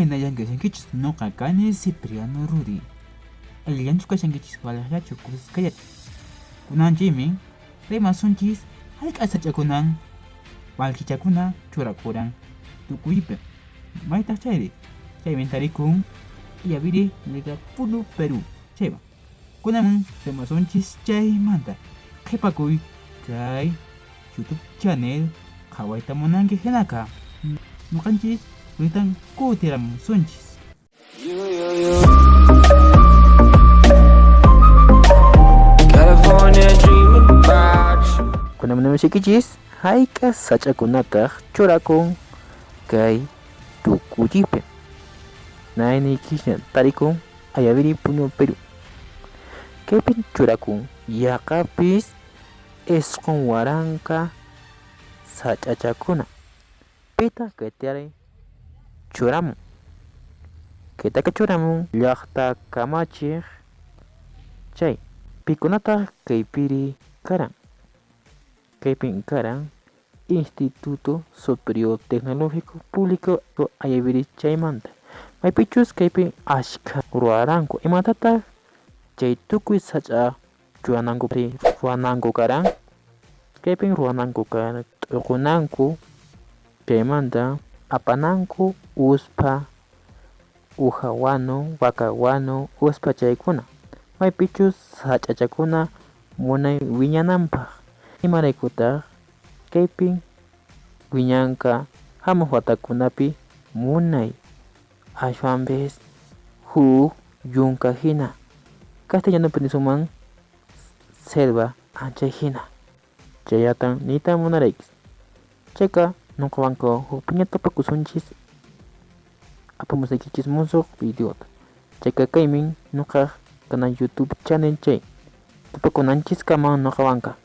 Imaynallan kashankichis? Nuqa kani Cipriano Rudi. Allillanchu kashankichis? Waliqllachu? Kusisqallachu? Kunanchikmi rimasunchis hayk'a sach'akunan walkichakuna churakuran tukuypi. Maytaq chayri? Chaymi tarikun Ayaviri Liga Puno, Perú. Chayman. Kunan rimasunchis chaymanta. Qhipakuy kay YouTube channel qhawayta munanki hinaqa. Nuqanchis witan kutiramusunchis. California dreaming about you. Kunan munasuykichis hayk'a sach'akunataq churakun kay tukuyipi. Nayniykisña tarikun Ayaviri Puno, Perú. Kaypin churakun yaqapis 9000 sach'achakuna. Pitaq kaytari churamun? Kaytaqa churamun llaqta kamachiq chay. Pikunataq kaypiri karan? Kaypin karan Instituto Superior Tecnológico Público Ayaviri chaymanta. Maypichus kaypi ashkha ruwaranku. Imatataq chay tukuy sach'a churanankupi ruwananku karan? Kaypin ruwananku karan t'uqunanku chaymanta apananku uspha, uha wanu, waka wanu, uspha chaykuna. Maypichus sach'achakuna munay wiñananpaq. Imaraykutaq kaypin wiñanqa hamuq watakunapi munay ashwanpis huk yunka hina. Castellanopi nisunman selva anchay hina. Chayatan niyta munaraykis. Chayqa nuqawanqa hukpiña tupakusunchis apamusaykichis musuq videota. Chayqa kaymin nuqaq kanal YouTube channel chay. Tupakunanchiskama nuqawanqa.